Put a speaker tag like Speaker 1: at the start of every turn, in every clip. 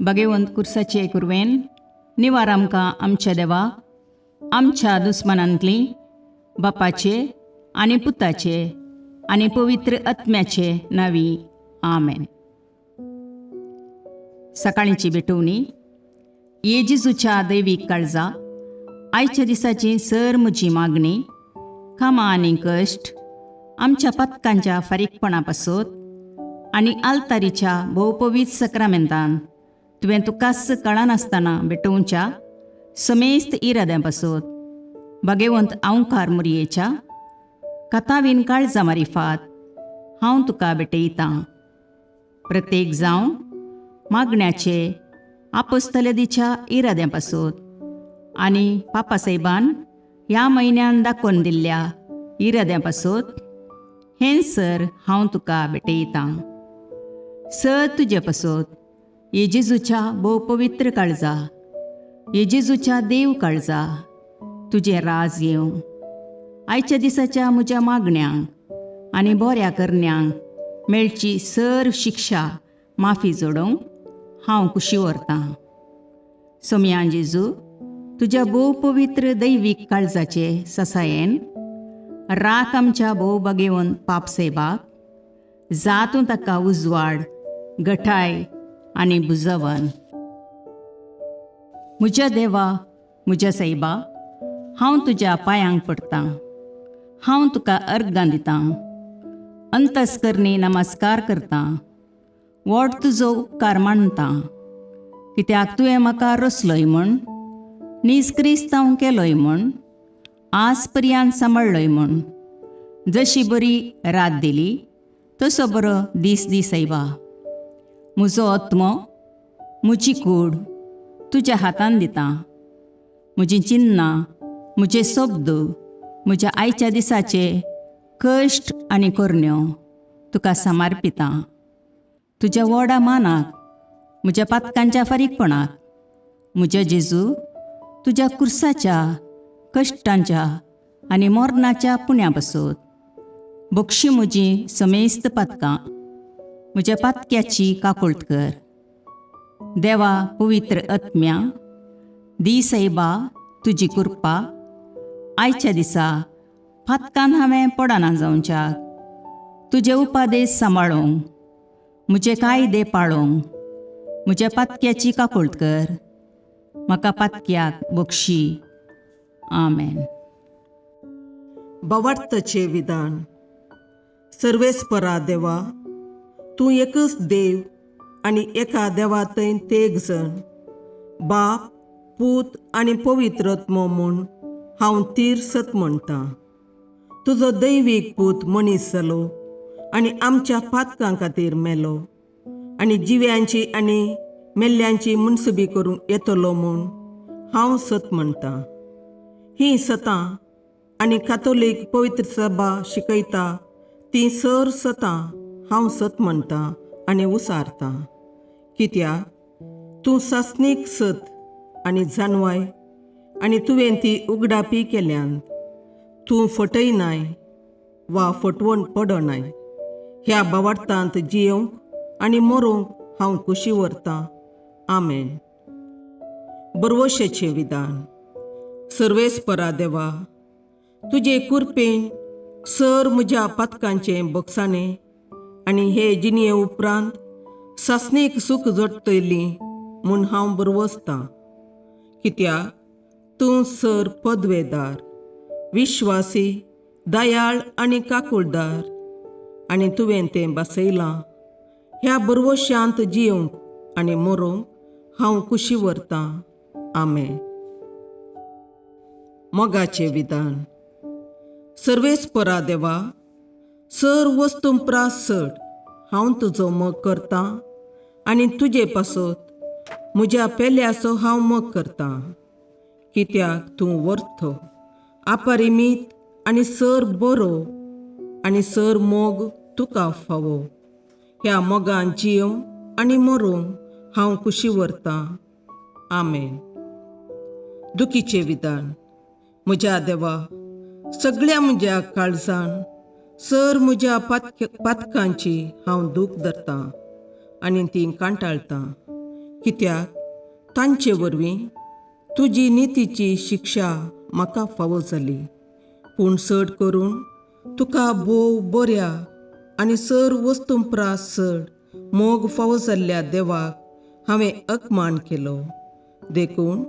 Speaker 1: भगेवंत कुर्साचे कुरवेन निवार आमकां आमच्या देवा, आमच्या दुस्मानांतली, बापाचे आनी पुताचे आनी पवित्र आत्म्याचे नावी, आमेन. सकाळींची भेटवणी. ये जेजूच्या दैवीक काळजा, आयच्या दिसाची सर म्हजी मागणी, कामां आनी कश्ट, आमच्या पातकांच्या फारीकपणा पासत आनी आल्तारीच्या भोवपवीत सक्रामेंतान तुवें तुकाच कळनासतना भेटोवच्या समेस्त इराद्यां पासत, भगेवंत आंवकार मुरयेच्या कथावीन काळजा मारिफात हांव तुका भेटयतां. प्रत्येक जावं मागण्याचे आपोस्तलदीच्या इराद्यां पासत आनी पापासाहेबान ह्या म्हयन्यान दाखोवन दिल्ल्या इराद्यां पासत हें सर हांव तुका भेटयतां. सर तुजे पासत, ये जेजूच्या भोव पवित्र काळजा, ये जेजूच्या देव काळजा, तुजें राज येवं. आयच्या दिसाच्या म्हज्या मागण्यांक आनी बऱ्या करण्यांक मेळची सर शिक्षा माफी जोडोवंक हांव खुशी व्हरतां. सोमयान जेजू, तुज्या भोव पवित्र दैवीक काळजाचे ससायेन राख आमच्या भोव बागेवन पाप सेबाक, जातूं ताका उजवाड, गठाय आनी बुजवन. म्हज्या देवा, म्हज्या सायबा, हांव तुज्या पांयांक पडटां. हांव तुका अर्गां दितां, अंतस्करणी नमस्कार करतां, व्हड तुजो उपकार मानतां, कित्याक तुवें म्हाका रचलोय म्हूण, नीज क्रिस्तांव केलोय म्हूण, आज पर्यंत सांबाळ्ळोय म्हूण. जशी बरी रात दिली तसो बरो दीस दी सायबा. म्हजो आत्मो, म्हजी कूड तुज्या हातान दितां. म्हजीं चिन्नां, म्हजे शब्द, म्हज्या आयच्या दिसाचे कश्ट आनी करण्यो तुका समर्पितां. तुज्या व्हडा मानाक, म्हज्या पातकांच्या फारीकपणाक, म्हज्या जेजू, तुज्या कुर्साच्या कश्टांच्या आनी मरणाच्या पुण्या पासत बक्षी म्हजी समेस्त पातकां. म्हज्या पातक्याची काकुळट कर. देवा, पवित्र आत्म्या, दी सायबा तुजी कृपा. आयच्या दिसा पातकान हांवें पडना जावच्याक, तुजे उपादेश सांबाळूंक, म्हजे कायदे पाळूंक म्हज्या पातक्याची काकुळट कर. म्हाका पातक्याक बक्षी. आमेन.
Speaker 2: भावार्थाचें विधान. सर्वेस्परा देवा, तूं एकच देव आनी एका देवा थंय तेग जण, बाप, पूत आनी पवित्र आत्मो म्हूण हांव तीर सत म्हणटां. तुजो दैवीक पूत मनीस जालो आनी आमच्या पातकां खातीर मेलो आनी जिव्यांची आनी मेल्ल्यांची मुनसुबी करूंक येतलो म्हूण हांव सत म्हणटां. हीं सतां आनी कातोलीक पवित्र सभा शिकयता तीं सर सतां हांव सत म्हणटां आनी उसारतां, कित्याक तूं सासणीक सत आनी जानवाय आनी तुवें ती उगडापी केल्यान. तूं फटयनाय वा फटवण पडनाय. ह्या भावार्थांत जियोवंक आनी मरूंक हांव खुशी व्हरतां. आमेन. बरवशेचें विधान. सर्वेस्परा देवा, तुजे कुरपेन सर म्हज्या पातकांचें बक्षाणें आनी हे जिणये उपरांत सासणीक सूख जोडटली म्हूण हांव बरवसतां, कित्याक तूं सर पदवेदार, विश्वासी, दयाळ आनी काकुळदार आनी तुवें तें बसयलां. ह्या बरवशांत जियोवंक आनी मरोंक हांव खुशी व्हरतां. आमेन. मोगाचें विधान. सर्वेस्परा देवा, सर वस्तूं प्रास चड हांव तुजो मोग करतां आनी तुजे पासत म्हज्या पेल्याचो हांव मोग करतां, कित्याक तूं वर्थ, अपरिमीत आनी सर बरो आनी सर मोग तुका फावो. ह्या मोगान जियोवंक आनी मरोंक हांव खुशी व्हरतां. आमेन. दुखीचें विधान. म्हज्या देवा, सगळ्या म्हज्या काळजान सर म्हज्या पातकांची हांव दूख धरतां आनी ती कांटाळटां. कित्याक तांचे वरवीं तुजी नितीची शिक्षा म्हाका फावो जाली. पूण चड करून तुका भोव बऱ्या आनी सर वस्तूं प्रास चड मोग फावो जाल्ल्या देवाक हांवें अपमान केलो. देखून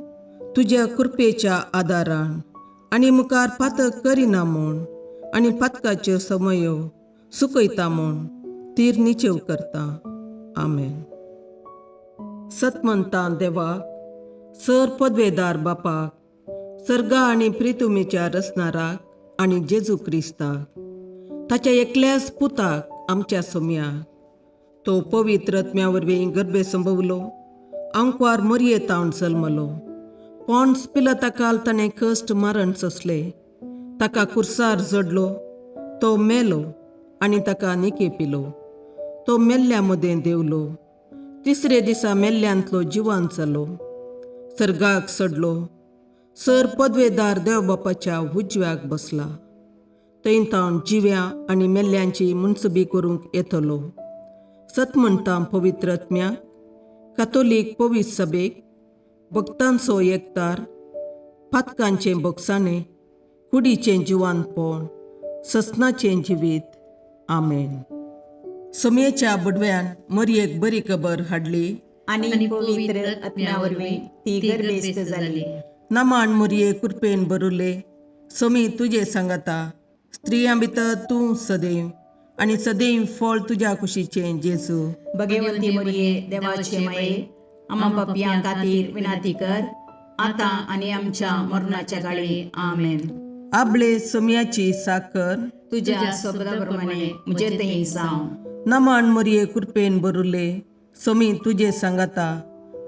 Speaker 2: तुज्या कृपेच्या आदारान आनी मुखार पातक करिना म्हूण आनी पातकाच्यो समयो सुकयता म्हूण तीर निचेव करता. आमेन. सतमंता देवाक, सर पदवेदार बापाक, सर्गा आनी प्रितुमेच्या रचणाराक आनी जेजू क्रिस्ताक, ताच्या एकल्याच पुताक आमच्या सोम्याक, तो पवित्र आत्म्या वरवीं गर्भे संभवलो, आंकवार मरये तावन जल्मलो, पॉन्स पिलताकाल ताणें कश्ट मारण सोंसले, ताका कुर्सार जडलो, तो मेलो आनी ताका निके पिलो, तो मेल्ल्या मदें देंवलो, तिसरे दिसा मेल्ल्यांतलो जिवान जालो, सर्गाक सडलो, सर पदवेदार देवबापाच्या उजव्याक बसला, थंय तावन जिव्या आनी मेल्ल्यांची मुनसबी करूंक येतलो. सत म्हणटा पवित्र आत्म्याक, कातोलीक पवित्र सभेक, भक्तांचो एकतार, पातकांचें बोगसाणें, कुडीचें जिवानपण, ससनाचें जिवीत. आमेन. सोमयेच्या बुडव्यान मरयेक बरी खबर हाडली
Speaker 1: आनी पवित्र आत्म्या वरवीं ती गर्भेस्त जाली.
Speaker 2: नमान मुरये कृपेन बरुले, सोमी तुजे सांगाता, स्त्रियां भितर तूं सदैव आनी सदैव फळ तुज्या कुशीचें जेजू.
Speaker 1: भगवंती मरिये, देवाचे माये, आमा पापयां खातीर विनंती कर, आतां आनी आमच्या मरणाच्या काळी. आमेन.
Speaker 2: आबळे सोमयाची साकर
Speaker 1: तुज्या शब्दा प्रमाणे म्हजे थंय जावं.
Speaker 2: नमान मुरये कृपेन बरुले, सोमी तुजे सांगाता,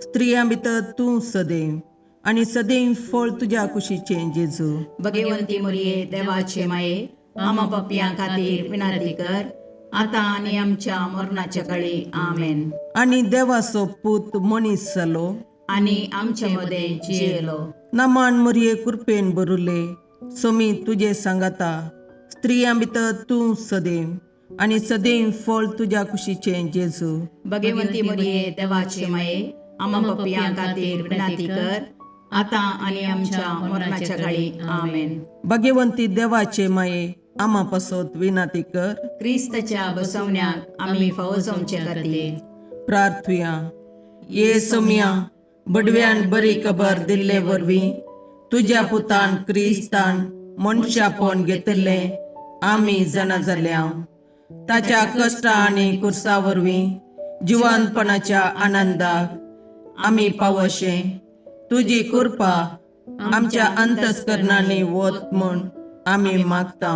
Speaker 2: स्त्रियां भितर तूं सदैव आनी सदैव फळ तुज्या कुशीचें जेजू.
Speaker 1: भगवंती मरिये, देवाचे माये, आमा पापयां खातीर विनंती कर, आतां आनी आमच्या मरणाच्या काळी. आमेन.
Speaker 2: आनी देवाचो पूत मनीस जालो
Speaker 1: आनी आमच्या मदें जियेलो.
Speaker 2: नमान मुरये कृपेन बरुले, सोमी तुजे सांगाता, स्त्रियां भितर तूं सदैव आनी सदैव फळ तुज्या कुशीचें जेजू.
Speaker 1: भगवंती मरिये, देवाचे माये, आमा पापयां खातीर विनंती कर, आतां आनी आमच्या मरणाच्या काळी. आमेन.
Speaker 2: भगवंती देवाचे माये, आमा पासत विनंती कर.
Speaker 1: क्रिस्ताच्या बसवण्याक आमी फावो जावचे खातीर.
Speaker 2: प्रार्थुया. ये सोम्या, बडव्यान बरी खबर दिल्ले वरवीं तुज्या पुतान क्रिस्तान मनशापण घेतिल्लें आमी जाणा जाल्या. ताच्या कश्टा आनी कुर्सा वरवीं जिवनपणाच्या आनंदाक आमी पावशे तुजी कृपा आमच्या अंतस्करणांनी वत म्हूण आमी मागता,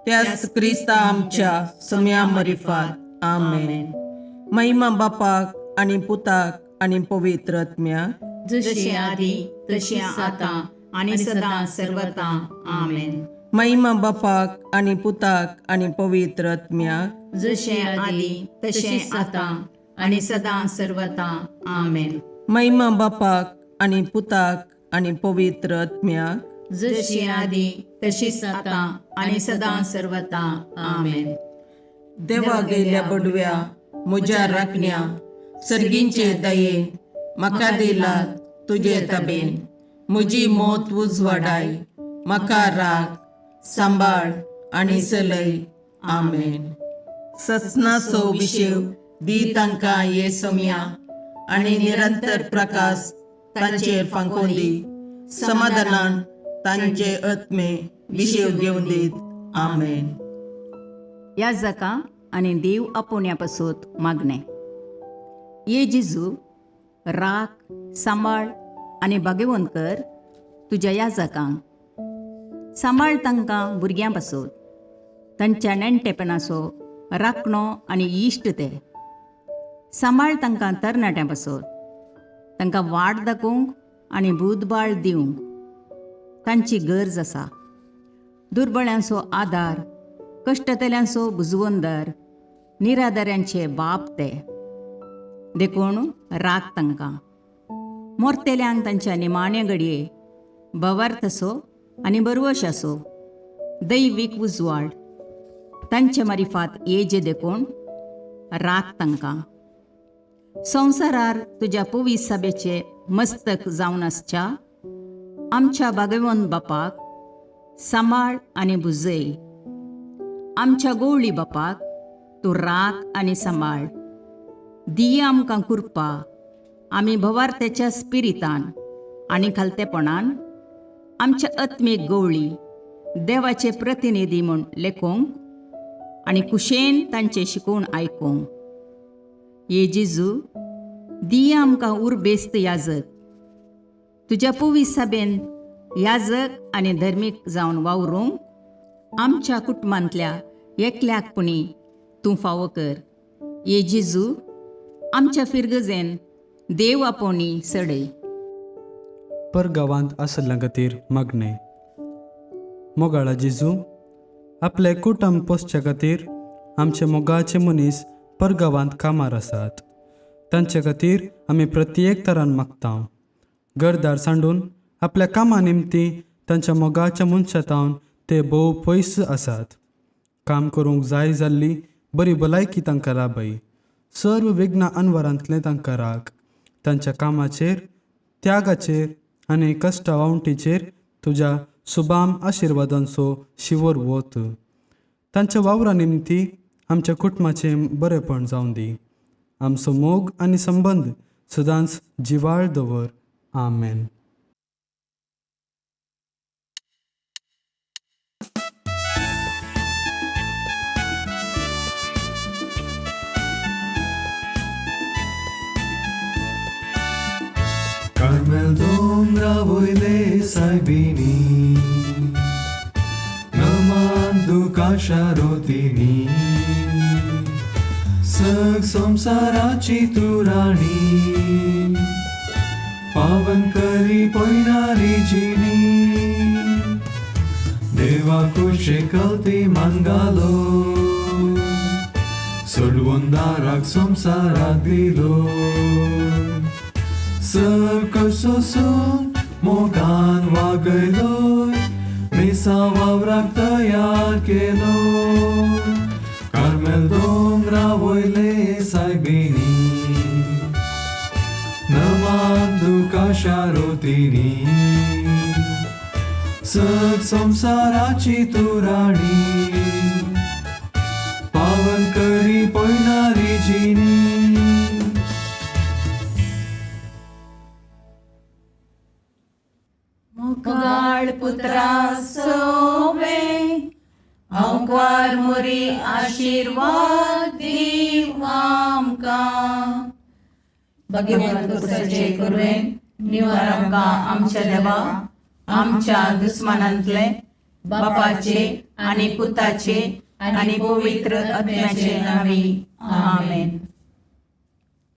Speaker 2: त्याच क्रिस्ता आमच्या सम्या मरिफात. आमेन. महिमा बापाक आनी पुताक आनी पवित्र आत्म्याक,
Speaker 1: जशी आदी तशी आतां आनी सदां सर्वता. आमेन.
Speaker 2: महिमा बापाक आनी पुताक आनी पवित्र आत्म्याक,
Speaker 1: जशें आदी तशें आतां आनी सदां सर्वता. आमेन.
Speaker 2: महिमा बापाक आनी पुताक आनी पवित्र आत्म्याक,
Speaker 1: जशी आदी तशीच आतां आनी सदां सर्वता. आमेन.
Speaker 2: देवा गेल्या बडव्या म्हज्या राखण्या, सर्गींचे दयेन म्हाका दिला तुजे तबेन, म्हजी मोत उजवाडाय, म्हाका राख, सांबाळ आनी चलय. आमेन. ससनाचो विशेव दी तांकां ये सम्या आनी निरंतर प्रकाश तांचेर फांकोवन दी, समाधानान तांचे आत्मे विशेव घेवन दीत. आमेन.
Speaker 1: ह्या जाका आनी देव आपोवण्या पासत मागणें. ये जेजू, राख, सांबाळ आनी भाग्यवंत कर तुज्या ह्या जाकांक. सांबाळ तांकां भुरग्यां पासत, तांच्या नेणटेपणाचो राखणो आनी इश्ट ते. सांबाळ तांकां तरणाट्यां पासत, तांकां वाट दाखोवंक आनी बुदबाळ दिवंक तांची गरज आसा. दुर्बळ्यांचो आदार, कश्टतल्यांचो बुजवंदर, निराधाऱ्यांचे बाप ते. देखून राख तांकां. मोरतेल्यांक तांच्या निमाण्या घडये भवार्थ आसो आनी बरवश आसो, दैवीक उजवाड तांचे मारिफात येजे, देखून राख तांकां. संवसारार तुज्या पवित्र सभेचे मस्तक जावन आसच्या आमच्या भागवंत बापाक सांबाळ आनी भुजय. आमच्या गोवळी बापाक तूं राख आनी सांबाळ. दिया आमकां कृपा आमी भवार्थ्याच्या स्पिरितान आनी खालतेपणान आमच्या आत्मीक गवळी देवाचे प्रतिनिधी म्हूण लेखूंक आनी कुशेन तांचें शिकोवन आयकूंक. ये जेजू, दिया आमकां उर्बेस्त याजक, तुज्या पवित्र सभेन याजक आनी धर्मीक जावन वावरूंक आमच्या कुटुंबांतल्या एकल्याक पुणी तूं फावो कर. ये जेजू, आमच्या फिरगजेन देव आपोवणी सडय.
Speaker 3: परगांवांत आसल्या खातीर मागणें. मोगाळा जेजू, आपले कुटुंब पोसच्या खातीर आमचे मोगाचे मनीस परगांवांत कामार आसात. तांचे खातीर आमी प्रत्येक तरान मागता. घरदार सांडून आपल्या कामा निमती तांच्या मोगाच्या मनशा तावन ते भोव पयस आसात. काम करूंक जाय जाल्ली बरी भलायकी तांकां लाभय. सर्व विघ्न अनवरांतलें तांकां राख. तांच्या कामाचेर, त्यागाचेर आनी कश्टा वावंटीचेर तुज्या सुबाम आशिर्वादांचो शिवर वत. तांच्या वावरा निमती आमच्या कुटुंबाचें बरेपण जावन दी. आमचो मोग आनी संबंद सदांच जिवाळ दवर. आमेन.
Speaker 4: कार्मेल दोंगरा वयले सायबिणी, नमान दुकाशा रोतिनी, सग संवसाराची तूं राणी, पावन करी पयणारी जिणी, देवा कुशे कल्ती मानगालो, सोडवून दाराक संवसाराक दिलो. सर सोसून मोगान वागयलोय, मिसा वावराक तयार केलो. कार्मेल दोंगरा वयले सायबिणी, नमान दुकाशा रोतिनी, सग संवसाराची तूं राणी, पावन करी पयणारी जिणी.
Speaker 1: मोगाळ पुत्रा सोवे अंकार मोरी आशिर्वाद दीव आमकां. भगवंत कुसाचे कुरवेन निवार आमकां आमच्या देवा आमच्या दुस्मानांतले बापाचे आनी पुताचे आनी पवित्र आत्म्याचे नांवी. आमेन.